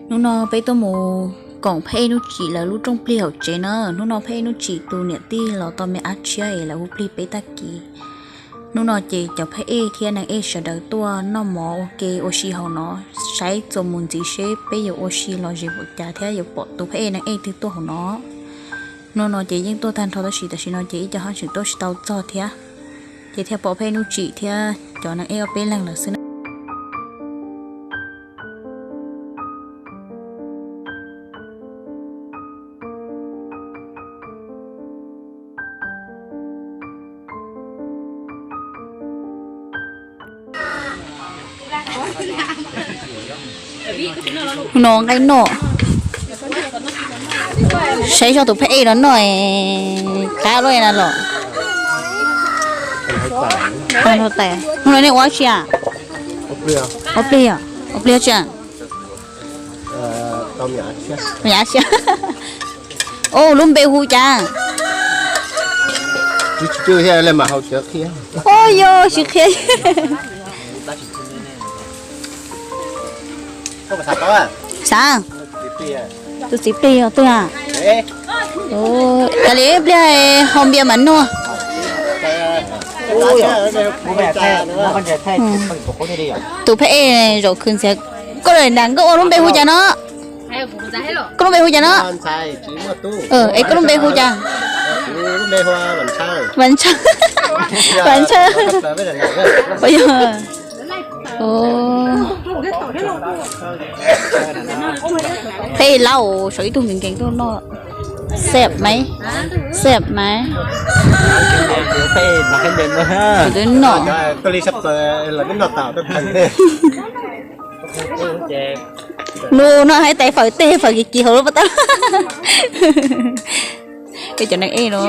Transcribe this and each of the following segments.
Hnub no peb tuaj mus koom Phaj Ej Nuj Tsim lawv lub rooj plig hauv tsev na. Hnub no Phaj Ej Nuj Tsim tus niam tij los tau me ab tshiab es lawv hu plig peb tag kis. Hnub no ces cov Phaj Ej thiab Neeg Ej sawv daws tuaj noj mov ua ke ua si hauv no, saib txuas mus ntxiv seb peb yuav ua si los ze npaum cas thiab yuav pom tus Phaj Ej Neeg Ej twg tuaj hauv no. Hnub no ces yeej tuaj tag nrho tab sis tam sim no ces ib co haj tseem tuaj tsis tau txog thiab. Ces thiaj pom Phaj Ej Nuj Tsim thiab cov Neeg Ej ob peb leeg lawm xwb na. Hnub no nqaij noj, saib zoj tus Phaj Ej no noj qab loj na los. Hnub no nej ua tsi a? Ua plig, ua plig tsi a? Ua lub npe hu cas? Ua yog tsis qhia. Xav, tus txiv plig yog twg a? Kav liam ib pliag haus npias mam nug. Tus Phaj Ej zaum khwv ntxiv, koj lawm na, koj ua lub npe hu cas no? Koj lub npe hu cas no? Es koj lub npe hu cas? Vam Ntshaw. Vam Ntshaw. Peb laus saum ib tug nkees nkees tuaj noj. Xeeb maiv, xeeb maiv. Kuv twb noj. Nus no hais tias fawm teg fawm kiv kiv hauv lub pob tawb. Peb cov Neeg Ej no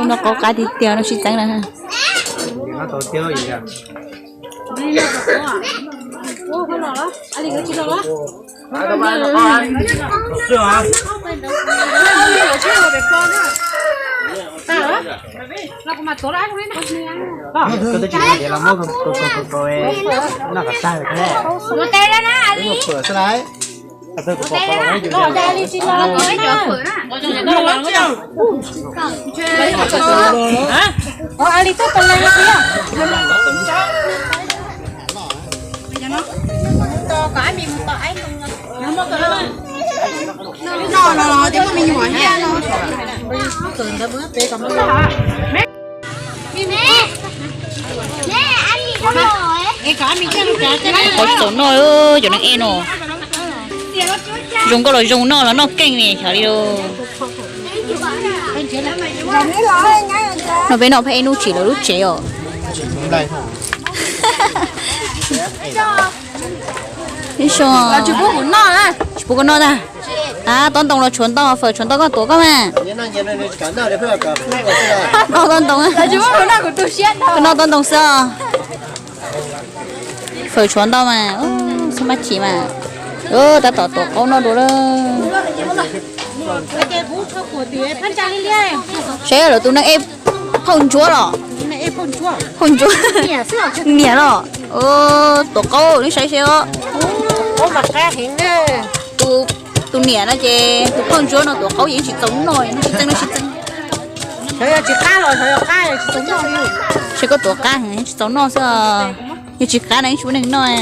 noj qaub qab tiag tiag, noj sib txeeb na. Qhov tsis txaus noj, cov Neeg Ej no zoo nkauj los zoo noj los noj keej li xyov li lauj. No peb noj Phaj Ej Nuj Tsim lawv lub tsev os. Tsis pub koj noj tag. Tob ntoo los tshuav ntau, fawm tshuav ntau koj tuav koj mas. Noj tob ntoo, koj noj tob ntoo xwb os. Fawm tshuav ntau mas, xab mab chim mas. Tab tom tuav qaub noj dua lawm. Saib lawv tus Neeg Ej phauj ntsuab los? Phauj ntsuab, niam los? Tuav qaub, nej saib seb os. Tus niam no ces tus phauj ntsuab no tuav qaub yeej tsis txaus noj, noj sib txeeb, noj sib txeeb. Seb koj tuav qab heev tsis txaus noj xwb os. Yog tsis qab no yeej tsis muaj neeg noj.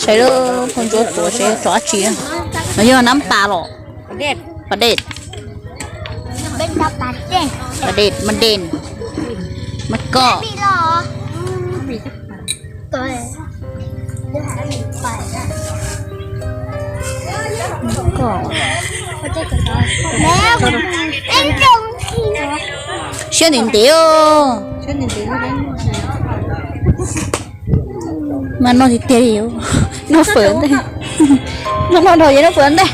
Saib lub phauj ntsuab tuav seb rov dab tsi. No yog nab pas los? Pas dej. Pas dej, mas dej, mas koj. Siab ntev ntev. Mas noj tiag tiag li, noj fawm ntej. Noj noj dhau ces noj fawm ntej.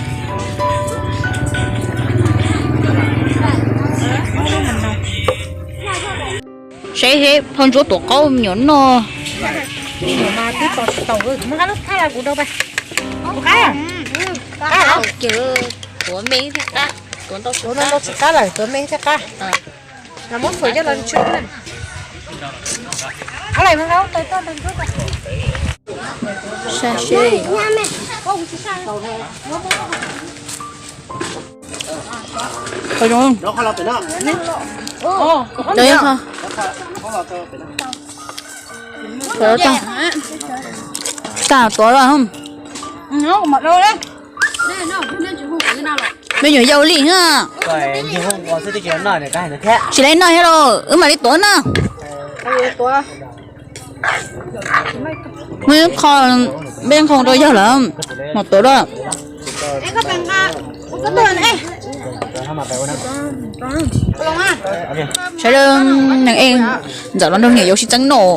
Saib seb phauj ntsuab tuav qaub me nyuam noj. Tuav me thiab qab. Tuav no ntau tsis qab lawm, tuav me thiaj qab. Los muab fawm coj los tsuj na. Ab, lais me nqa taws toj ntawd ntub. Sa seb. Qhov zoo. Cov qhov. Tuav tag, tag tuav los. Me nyuam yau li na. Tsis laiv noj thiab los wb mam li tuav na. Muaj ib qho npej qho rau yawg lawm, mam tuav dua. Sawv daws, neeg ej ntxawm los nrog niam yau sib txeeb noj.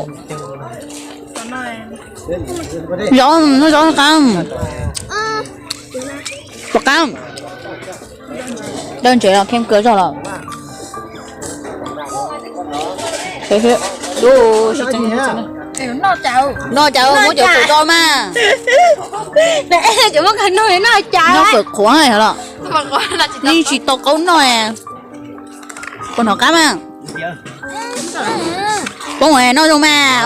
Zov, zov qab. Pom qab. Dawb ntsev los kheej kawg zog los. Noj cas muab cov fawm do mas. Noj fawm qhuav los yeej tsis tau qaub noj. Puas hnov qab mas? Poob noj zoo mas,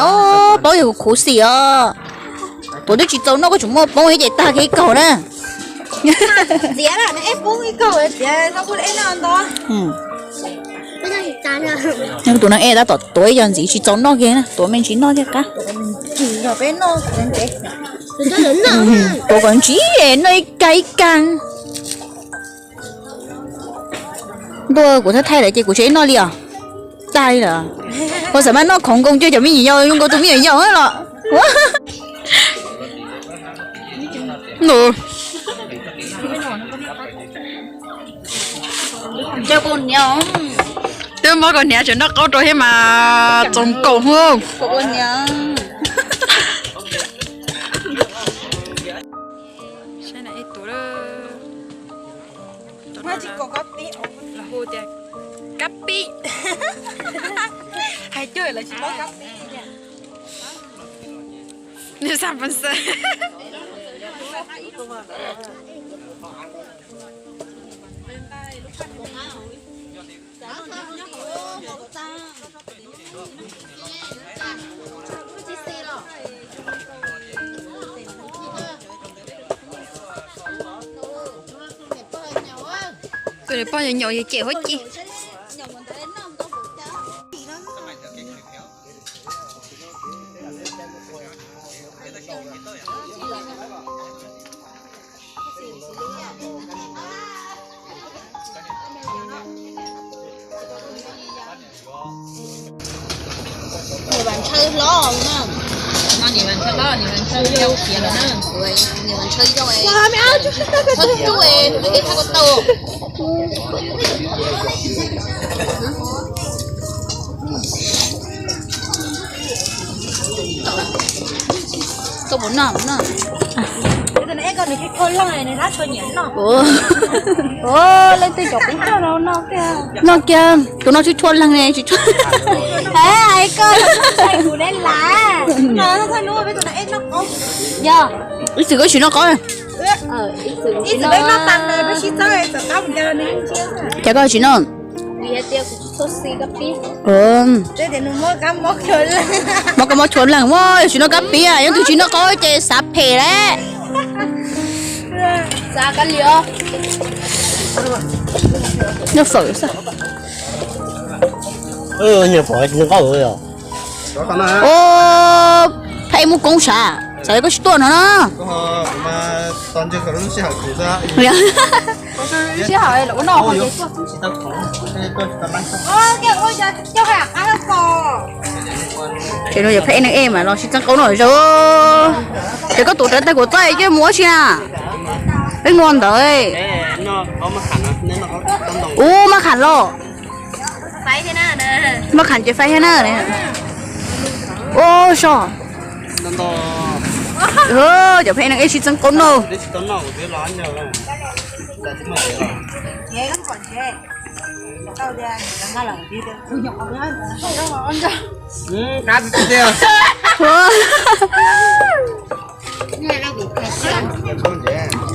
poob yog khuv xim os. Tuav twb tsis txaus noj koj tseem muab poob ib ce tag kiag ib kaug na. Tus neeg ej tab tom tuav ib co ntxiv tsis txaus noj kiag na, tuav me ntsis noj thiaj qab. Tuav kom ntsis noj ib kag ib kag. Ntuj, kuv thaij thaij lawm ces kuv tsis noj li os. Tag li lawm. Ua xam maj noj khoov nkoos cuag cov me nyuam yaus, zoo nkaus tus me nyuam yaus los. Twb muab kaus hniav tseem noj qaub rau thiab mas txaus nkaus hwv. Hu tias kab pib. Hais cuag lawv tsis paub kab pib. Tus niam pog nyaum nyaum ces cem huab cig. Niam Vam ntshaw hlob na. No niam Vam ntshaw hlob, niam Vam ntshaw yau tiav lawm na. Niam Vam ntshaw yau, ntshaw cuj, ib thaj ko tau. Koj puas noj? Leej twg cov qub tuaj no noj kiag, tus no tsis tshua leeg ne, tsis tshua. Hais koj, kuv ne las. Yog, ib txwm koj tsis noj qaub. Ib txwm peb noj tas, peb sib txawb, cas koj tsis noj? Muab koj mob tshuav leeg, muab yog tsis noj kab pib, yog tus tsis noj qaub ces xav phem lawm. Noj fawm xwb. Ua, pheej muaj koob sav, xav koj tsis tuaj no na. Ces no yog pheej neeg ej mas los sib txeeb qaub noj zog. Ces koj tuav rawv tag kuv txob coj mus ua si na. Peb nua ntawd. Ub, maj qham los. Maj qham ces faib thiab na. Ub, so. Cov pheej neeg ej sib txeeb qaub noj.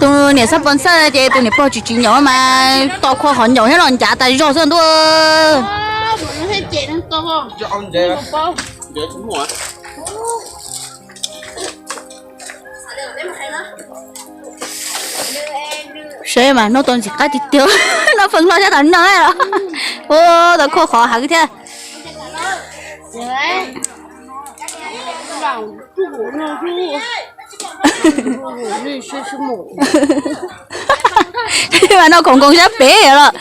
Tus niam xab pos xaj ces tus niam pog tsis tsis nyaum mas tos khua qhov nyaum thiab los ncav tas zog xwb ntuj. Saib mas noj tau ntxim qab tiag tiag, noj feeb loj sab tom no. Ua tau khua qhov heev thiab. Mas noj khoom nkoos sab pem los.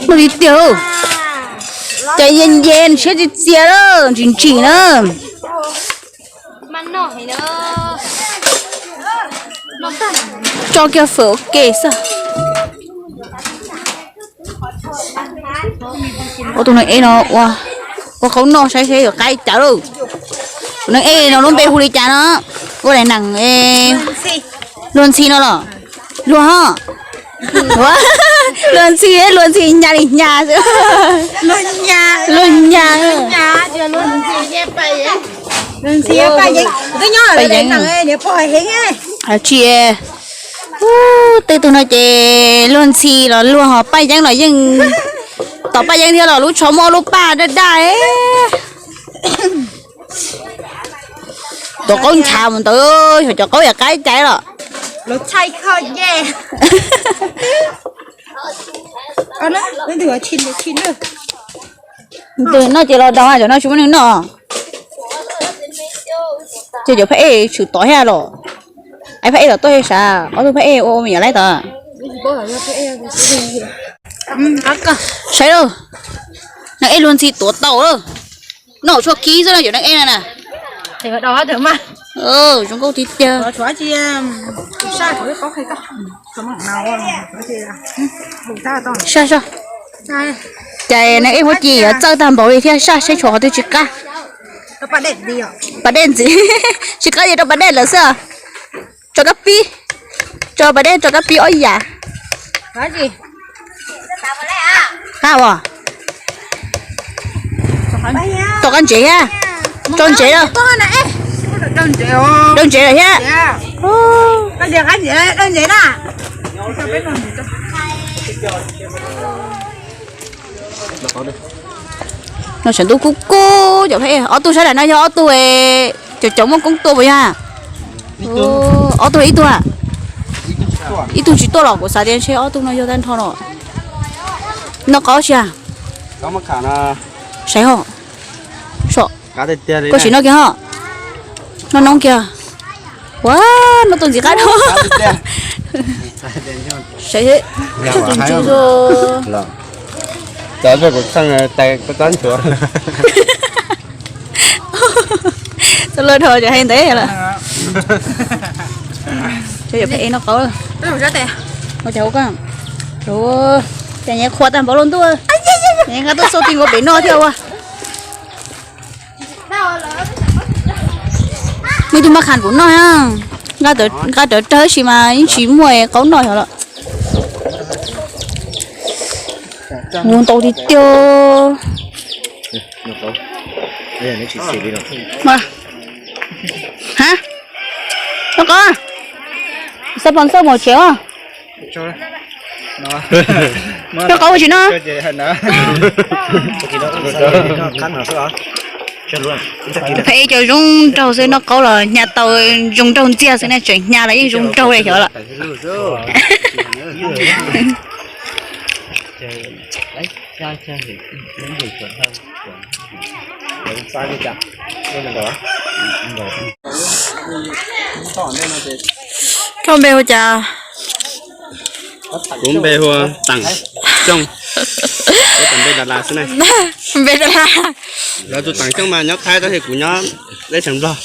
Noj li tiag, cov yees yees siab txias txias lawm, ntsim ntsim na. Tso kiag fawm ua ke xwb. Ua tus neeg ej no ua, ua qaub noj saib seb yuav qab cas lauj. Tus neeg ej no lub npe hu li cas no? Ua daim neem luag ntxhi no los? Luag ho. Luag ntxhi, luag ntxhi nyas li nyas xwb. Luag nyas. Tsis, tej tug no ces luag ntxhi los luag ho paj yeeb los yeej, tom paj yeeb thiab los lub tsho muaj lub paj daj daj. Cov qaub nchav mus ntawd, cov qaub yam qab cai los. Noj ces los doos, cov no tsis muaj neeg noj. Ces cov phaj ej tshwm tod thiab los. Phaj ej los tuaj sav, ob tug phaj ej ua ua me nyuam laib tod. Saib lauj, neeg ej luag ntxhi tuav tau lawm. Noj tshuaj kib xwb no cov neeg ej na. Zoo nkauj tiag tiag. Saj soj. Cas neeg ej Huab Ci yuav txawj tag npaum li thiab, saj seb tshuav qhov twg tsis qab. Pas dej ntxiv, tsis qab ces rau pas dej lawm xwb. Tso kab pib, tso pas dej tso kab pib ob yam. Qab as, tom qab ntsev thiab, tso ntsev lawm, rau ntsev lawm thiab. No sawv ntuj kub kub cov phaj ej, ob tug sab nraud no yog ob tug cov cov muaj koob tua puas yog? Ob tug ib tug, ib tug tsis tuaj los kuv xav tias ntshe ob tug no yog tag nrho no. Noj qaub tsis? Saib ho, koj sim noj kiag ho, noj noob kiag. Ua, noj tau ntxim qab dhau. Saib, tsuj tsuj. Txawj dhau cov hais ntev lawm. Cov yog pheej noj qaub. Ua cas ua koj, cas nyiav qhua tag npaum luaj ntuj. Nqa tuaj xauj ti nkaus pem noj thiab ua. Muaj ib tug maj kham kuv noj, nqa rawv rawv tab sis mas yeej tsis muaj qaub noj xyov los. Ua ntau tiag tiag. Ha, noj qaub, xab pos xauj mus tsev os. Noj qaub tsis noj. Pheej cov zoo nraug xwb, noj qaub los hnyav tau zoo nraug ntxiag xwb na, tseem hnyav los yeej zoo nraug li xyov lawm. Koj npe hu cas? Kuv npe hu Teem Xyooj. Kuv npe Dalas xwb na. Npe Dalas. Lawv tus Teem Xyooj mas nyob Thaib tab sis kuv nyob teb chaws Nplog.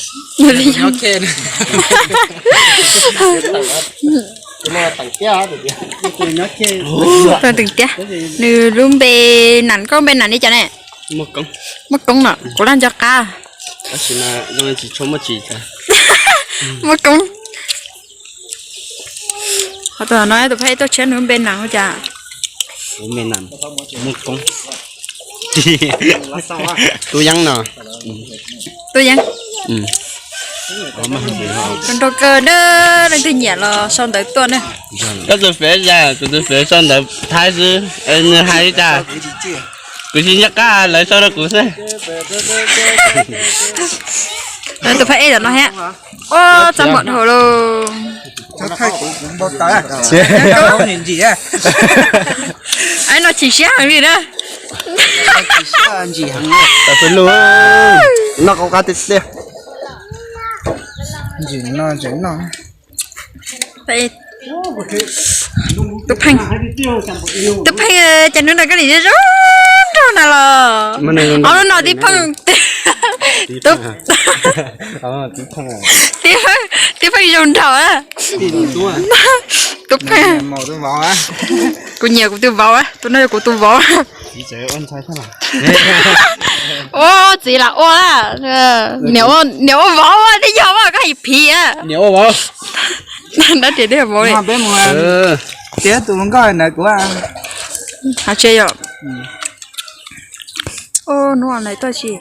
Teem Tiab, nws lub npe nam, koj npe nam li cas ne? Muaj Koob no, kuv laj nco qab. Muaj Koob. Tam no tus phab ej tuaj tshiab nws npe Nas ua cas? Kuv npe Nas Muaj Koob. Tub Yeeb no. Tub Yeeb. Nrog kawg na, leej twg nyiam los sau ntawv tuaj na. Koj tus fev yog kuv tus fev sau ntawv Thaib xwb, nws hais li cas? Kuv tsis nco qab, lawv sau rau kuv xwb. Tus phab ej tam no thiab. Ua txaj muag dhau lauj. Ib no chim siab heev li na. Noj qab tiag tiag. Tus Pheej, tus Pheej, cas hnub no koj nim zoo nraug na los? Ob hnub no tib pheej, tib pheej zoo nraug. Tus Pheej, kuv nyiam kuv tus vauv, tus no yog kuv tus vauv. Ua txiv lam ua, niam ua vauv, twb yog koj hais phiv. Dab tsi twb yog vauv li. Tias tus hluas nkauj ntawd kuv, hais tse yom. Hnub no tuaj tsis,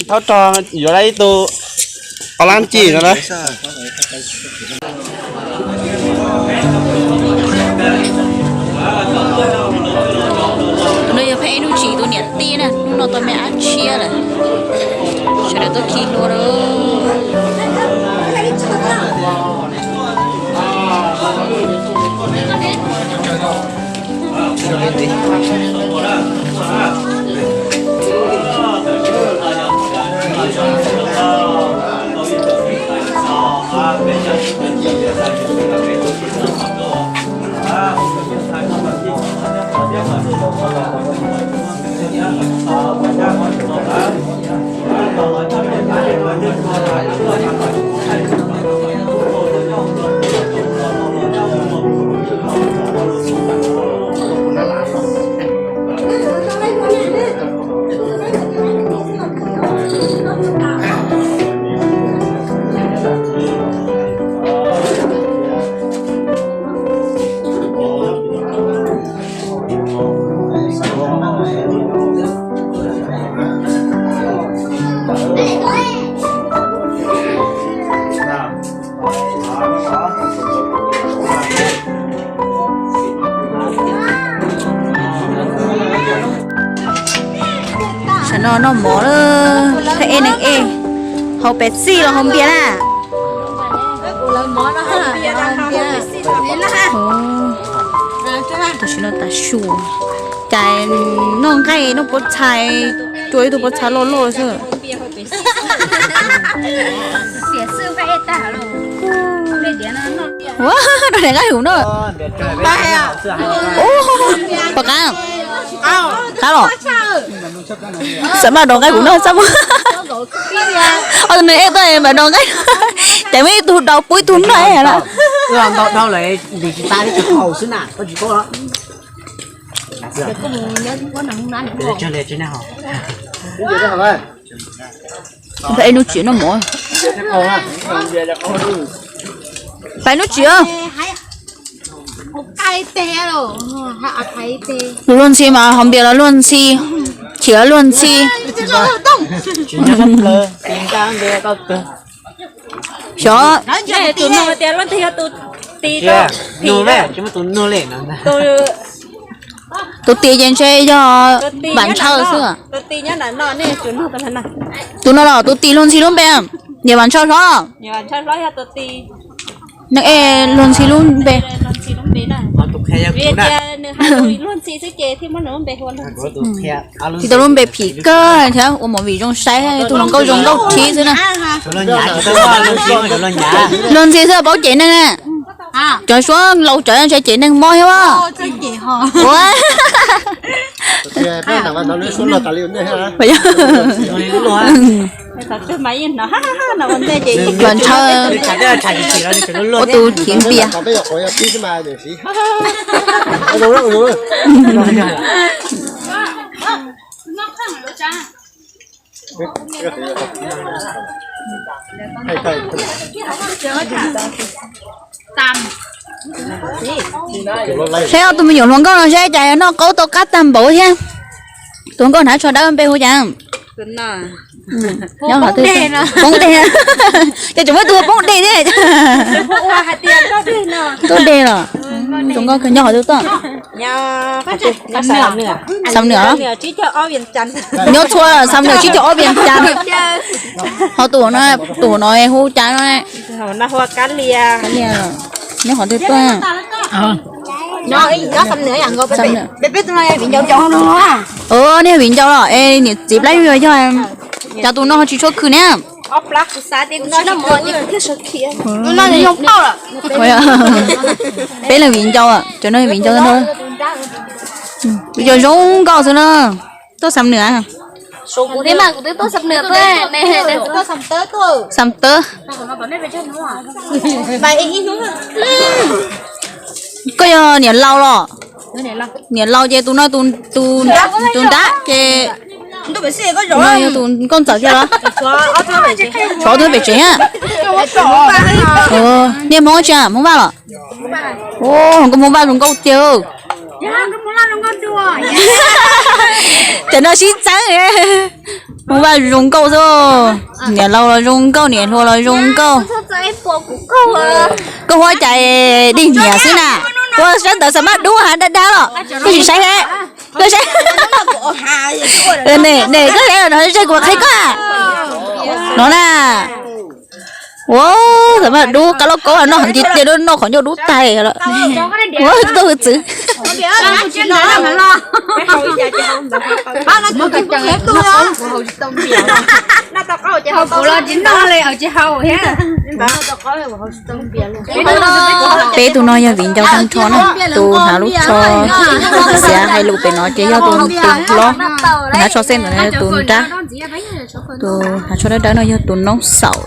thaub rog yuav lawm ib tug qos lab cim no na. Tus no yog phab ej Nuj Tsim tus niam tij na, hnub no tau me ab tshiab lawm. Sawv daws tuaj khi hlua lawm. Tam no noj mov lawm, ej neeg ej, haus Pepsi los haus npias na? Tam sim no tav su, cas noj nqaij noj pob txha, cua ib tug pob txha loj loj xwb. Ua, rau niam nqaij hum no. Pom qab, qab los. Xav mas rau nqaij kuv noj txaj muag. Ob tug nws ej tuaj mas rau nqaij, ces muaj ib tug rau pub ib tug noj na. Ntau dhau lawm, nws tsis tas li, tsis haus xwb na, koj tsis paub. Pab ej Nuj Tsim noj mov. Pab ej Nuj Tsim, luag ntxhi mas haus npias los luag ntxhi, chim los luag ntxhi. Xyov, tus tis ces ntshe yog Vam Ntshaw xwb. Tus no los tus tis luag ntxhi lub npe, niam Vam Ntshaw hlob. Neeg ej luag ntxhi lub npe. Tsis tau lub npe phim kawg thiab, ua movie zoo saib, tus hluas nkauj zoo nkauj thib xwb na. Luag ntxhi xwb paub cem neeg na. Cov suab laus tsawv ntshe cem neeg mob thiab. Ua, Vam Ntshaw ua tus thim npias. Saib ob tug me nyuam hluas nkauj no saib cas noj qaub tau qab tag npaum thiab. Tus nkauj hnav tsho dawb npe hu cas? Nyob qhov twg? Poob dej. Ces tseem muaj tus poob dej thiab. Tub dej los. Tus nkauj nyob qhov twg tuaj? Xam Nwm. Nyob txhua Xam Nwm tsib caug ob Vias Cas. Ho tus no, tus no hu cas no? Nyob qhov twg tuaj? Nej viv ncaus los es niam txiv plab yug yog, cas tus no ho tsis tshua khw ne? Peb leeg viv ncaus, cov no viv ncaus no. Yog zoo nkauj xwb na. Tuaj Xam Nwm. Xam Tawb. Koj yog niam laus los? Niam laus ces tus no tus nrab ces, tus no yog tus nkauj ntxawm thiab los? Tsov twb pem tsev. Nej Hmoob tsi, Hmoob Vaj los? Nkauj Hmoob Vaj zoo nkauj tiag. Cov no sib txeeb. Hmoob Vaj zoo nkauj xwb. Niam laus los zoo nkauj, niam hluas los zoo nkauj. Koj huab cas dig nyiam xwb na. Ua sab ntawd xav maj dub hav dab dab los. Koj tsis saib, koj saib. Ne, koj saib no, kuv qhia koj no na. Ua, xav maj dub qab lauj kaub noj heev tiag tiag, noj qhov ncauj dub tag lawm. Ua, tuaj hwj txwv. Peb tus no yog viv ncaus tag nrho na, tus hnav lub tsho xiav hais lus pem no ces yog tus hlob, hnav tsho xej ntawd tus nrab, tus hnav tsho dawb dawb no yog tus noob xaum.